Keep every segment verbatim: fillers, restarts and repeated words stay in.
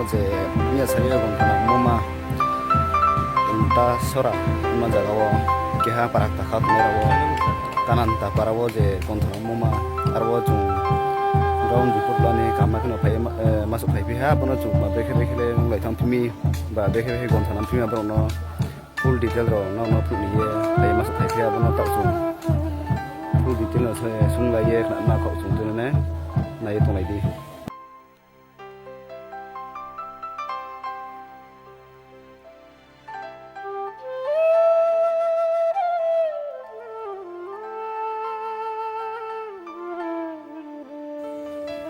Je miya sariya gonthana moma ta sora ma jaga o keha parak ta kha tongo. Kanan ta para o je gonthana moma aro o chung ground report lani kama kheno phai ma, eh, masuk phai phi ha bono chung ma bekhe bekhe le nung lai thang phimi ba bekhe bekhe gonthana phimi borok no full detail rok no no phuk ni ye phai masuk phai phi ha bono ta chung full detail no sung lai ye na kok chung tene nai tong lai di.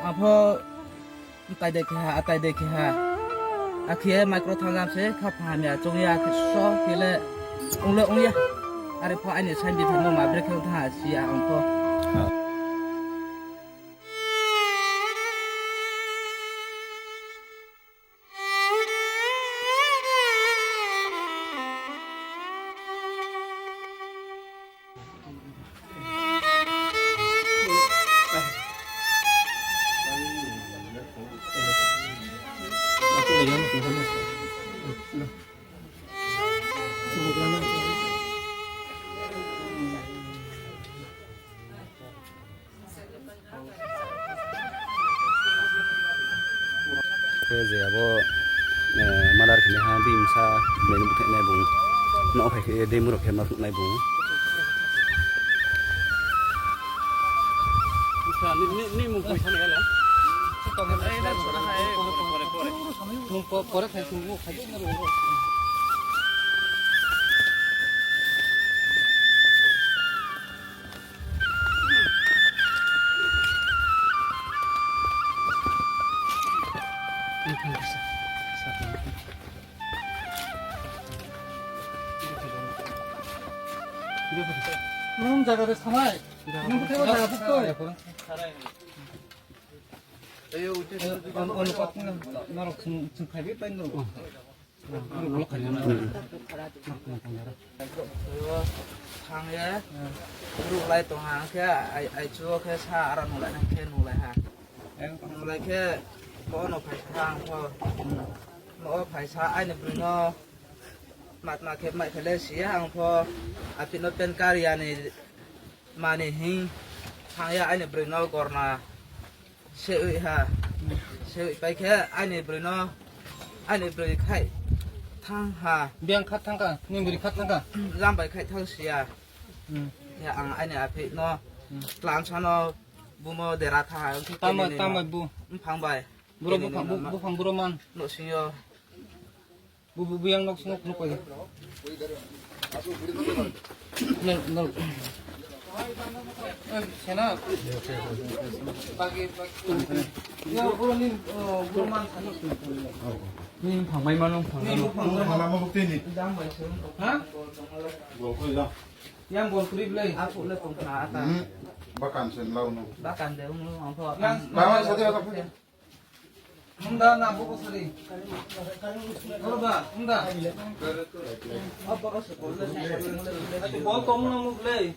Apho tai de keha, atai de keha. Akhe micro thangjam se kha phamya chongya khe so kile ungle ungya. Are pho ani sain di thangno ma bre khe tha si a ang pho. Khe je abo, eh, murder khe ha bini bwsa bini bwthai nai bung. Nok hai khe dei murok khe ma phunuk nai bung. Ni, ni, ni mung koi sana ya la? Mung po-, pore khai sung, mung khai sung. Nung jaga de samai. Nung jaga de samai. Ayo, uite, uite, uite. Norok sung, sung khai bi pai norok. Thang ye, ruk lai tong ha, khe ai, ai chuo khe sa aro nung lai na khe nung lai ha. Nung lai khe, bono phai sa ang pho. Mo phai sa aini bwrwi no matma khe mai khe le si ya ang pho. Aphi no pen kar ya ni mani hing thang ya aini bwrwi no gorna. Se ui ha. Se ui pai khe ani bwrwi no, ani bwrwi khai thang ha. Biyang khat thang kha, ni bwrwi khat thang kha. Jang bai khai thang siya. Hmm. Ya ang ani aphi no Hmm. Tlam sano bumo dera tha ha. Tama, tama bu. Mphang bai. Buro buphang, bu-, buphang buro man. No singyo. Bu, bu, buyang nok singok nuk koi. Nok, nok. Oi, sana. Bagi, bagi. Ya, buro ni, oh, buro man sana. Ni phang mai mano phang. Ni phang mai mano bukti ni. Ha? Bol koi ja. Yang bol kuri belai. Aku le tong kena ata. Hmm. Bakan sen lau no. Bakan de ung ung angko. Yang lawan sate ata. Hunda na buku sari. Oro ba, hunda. Atu bol tong na muk le.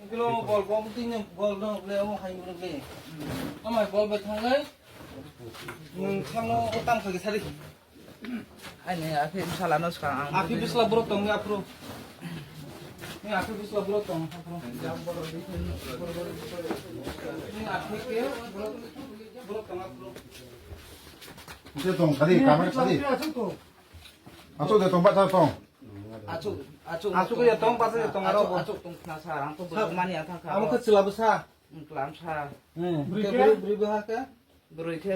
Kilo bol bom tin bol no le mo hai muk le. Amai bol be thang le. Nung thang no o tam khagi sari. Ani akhi sala no skang ang. Akhi bisla bro tong ya pro. Ni akhi bisla bro tong ya pro. Ni akhi ke bro, bro tong ya pro. Ito tong, tadi, kamera tadi. Achu de tong, bacha tong. Achu, achu. Achu ya tong, bacha ya tong, aro. Achu tong khna sa, ang to bro mani ang thang kha. Amo khe chila bwsa. Klam sa. Bri ke, bri bri bha ke. Bri ke.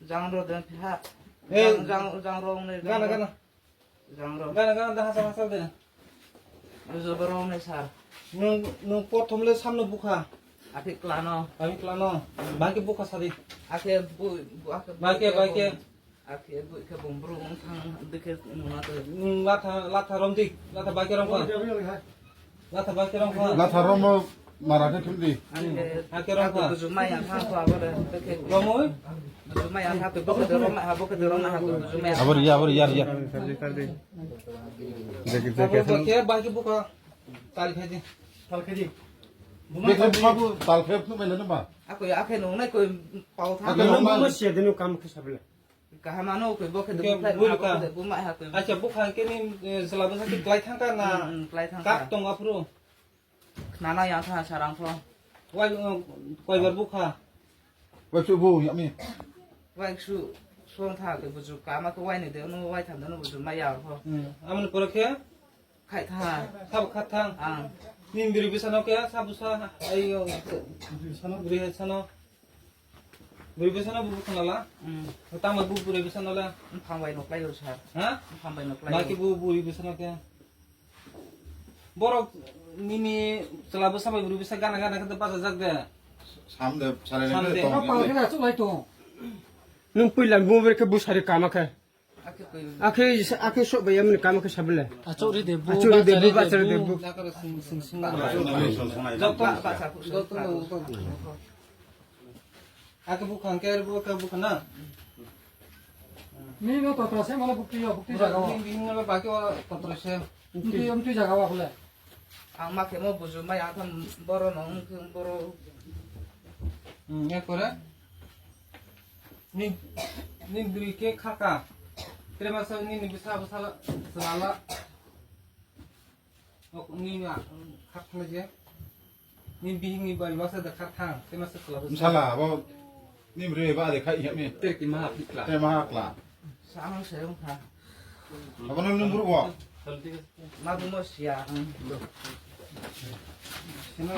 Jang ro den pha. Eh. Jang, jang, jang ro ne. Gana, gana. Jang ro. Gana, gana, da hasa, hasa de. Ujo boro ne sar. Nung, nung prothom le samno bukha. Akhe klano. Ami klano. Baki bukha sadi. Akhe bu, bu, akhe baki, baki. Akhe bu, ke bung bru mung thang, dikhe nuna to. Nung latha, latha rom dik, latha baki rom kha. Latha bai kerong kha. Latha romo mara khe thumdi. Ha kerong kha. Bujumai ang ha kha abore. Romoi? Bujumai ang ha to bokhe de roma ha bokhe de roma ha to bujumai. Abor ya, abor ya, ya. Abor khe bai khe bokha. Tal khe di. Tal khe di. Buma Bek tangwi. Buma bu tal khe phunuk bai lano ba? Akoi akhe nung nai koi pau tha. Akhe Nung nung buma ma. Siya denu kam khe sabla. Kaham ano koi bo khe de Khe bumlai bul ma ka. Bo khe de buma ha koi. Acha bukha khe ni, eh, jela bwsa khe klai thang ka na? Hmm, hmm, klai thang Kap ka. Tong aphuru. Nana yang tha sarang pho. Wai, eh, koi bar bukha. Wai chu bu ya mi. Wai su suang tha koi buju kama koi wai ni de no wai tham de no buju ma ya pho. Hmm. Amoni pore khe? Khai tha. Sabo kha thang. Ang. Nin biri bisa no khe, sabo sa, ayo, biri bisa no, biri bisa no. Biri bisa no bu khna la. Hmm. Tama bu biri bisa no la. Phang bai no klai sar. Ha? Phang bai no klai. Ma ki bu biri bisa no khe. Borok nini chwla bwsa bai bwrwi bwsa gana gana khe bachajak de. Sam de, salai Sam de. Tong. Apa kena cuk lai tong. Nung puila bumber khe busari kama khe. Akhe koi. Akhe, akhe sok bai amni kama khe sabile. Achuk ri de bu, Achuk ri de bu, bachari de bu. Nakar sing, sing, sing, nakar. Jok, jok, jok. Ake bukha hwnkhe abo khe bukha na? Nini no totra se mano bukti yo, bukti jaga o. Nini, nini no baki o totra se. Mtwi, mtwi jaga o akole. Ang ma khemo buju mai ang tham boro no wng khe boro. Hmm, ya kore? Ni, ni bwrwi khe khaka. Tere masa nini bwsa bwsa la, la, la. Ok, ni ma, khak thangna je. Ni bihik ni bai masa da khak thang, te masa kla. Msala, abo ni bwrwi ba de khai hemi. Te ki ma phikla. Te ma khla. Samang se wng kha. Abo nang nung buru bo. Ma bu mo sia. Sino.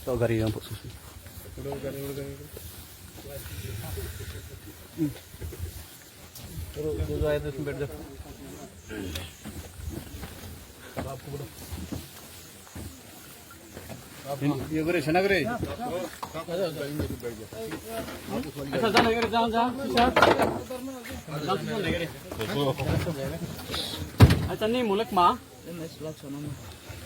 To gari yang pok susu. Ye gure, sana gure. Acha, ni mulek ma?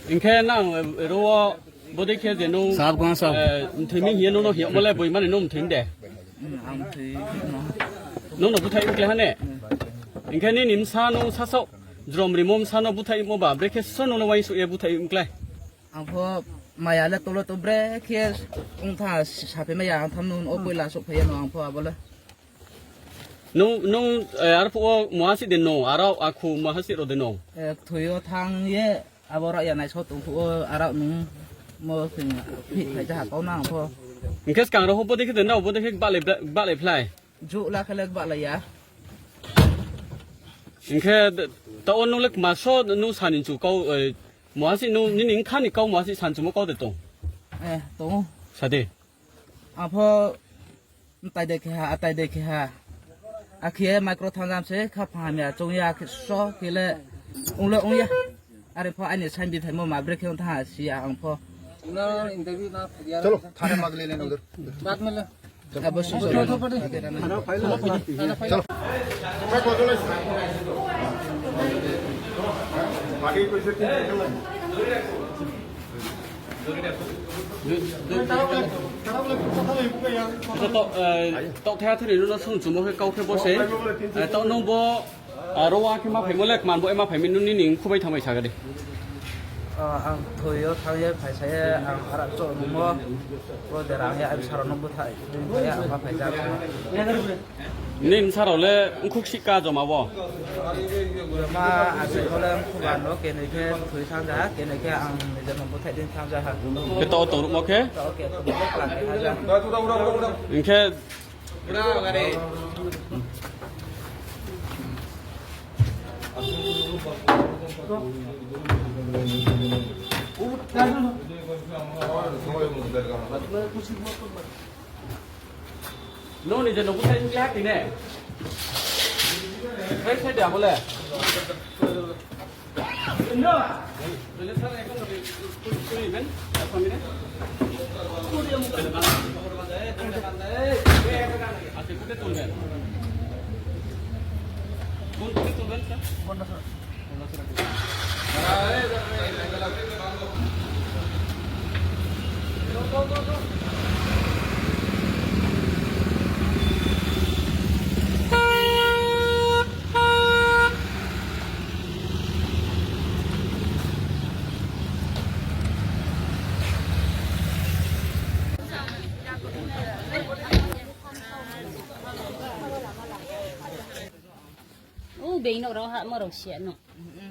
Inkhe nang, eh, ro Bodei khe je nung, Sab kong sab. Eh, mthwimi hiya nung no hiya mole boi mani nung mthwim de. Hmm, ang mthwi no. Nung no buthai wngkle hane? Hmm. Hingkhe nini msa nung sasok jrom rimo msa no buthai mo ba, brekhe so nung no wainsu ye buthai wngkle? Ang pho maya le tolo to brekhe wngtha sapi maya ang tham nung o poila sok phaiya no ang pho abole. Nung, nung, eh, arphuh o muhasik de no, arao akhu muhasik ro de no. Eh, thwi o thang ye. Abo rok ya naisok tongphuo, arok nung mo thing phik phai ja hakau nang pho. Hingke swkang rok pho bodei khe tongna, bodei khe balai, balai phlai. Juk la khe le balai ya. Hingke ta o nung le kma so nung sani chu kau, eh, muhasik nung nini wngkha ni kau muhasik sani chu mo kau de tong. Eh, tong. Sadi. Apho Mtai de keha, atai de keha. Akhe micro thangjam se kha phahamya chongya khe so kele unglo ungya. Are pho ani sain bi phaimo ma bre khe ong tha siya ang pho. Chalo, thane magle le nang. Baad mein le. Abo si. Chalo. Tok, eh, tok thaya thani no sung chumo khe kau khe bo se. Eh, tok nung bo, ah, rowa khe ma phaimo le kman bo ema phaimi nung nini khubai thamai saga de. Ah, ang thoyo thangye phai saye ang arak cho numo. Bo derang ya ang saro no buthai. Thangye ang ma phai jak. Nini bwsarok le wngkhuk sika joma bo? Joma aswk hole wngkhuba no, kenwi khe thwi thangja, kenwi khe ang nijor no bwthai din thangja ha. Khe to tong rwmo khe? To khe tong rwmo khe lang khe haja. Hingkhe Noni je nogo sai wngkha tine. Sai sai de abole. O beino rok ha morok sia no.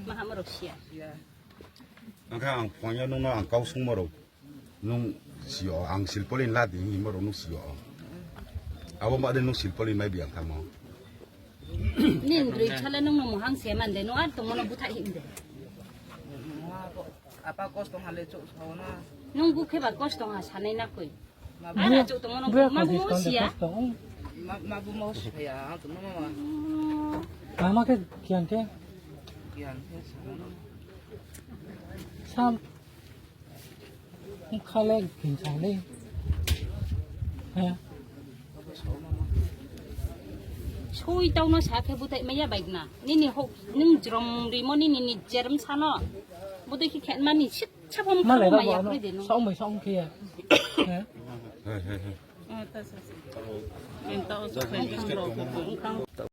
Ma ha morok sia. Angkha ang phone yo nungno ang kau sung morok. Nung sio ang silpolin la di himo rok nung sio. Abo ma de nung silpolin mai biang tamo. Nin rui chale nung no mohang se man de no ar tong mono buthai him de. Apa kos tong hale chuk sao na. Nung bukhe ba kos tong ha sanai na koi. Ana chuk tong mono ma bu mo sia. Ma bu mo sia ang tong mono. Mama ke kian ke? Kian ke sao na. Sam. Khale kinsang le. He. Sui tau no sa khe butai maya bai na. Nini hok nung jrom rimo nini ni jerem sano. Butai ki khen mani sit sabom Malai khabo maya ba koi de no. Song bai song khe ya. He. He he he.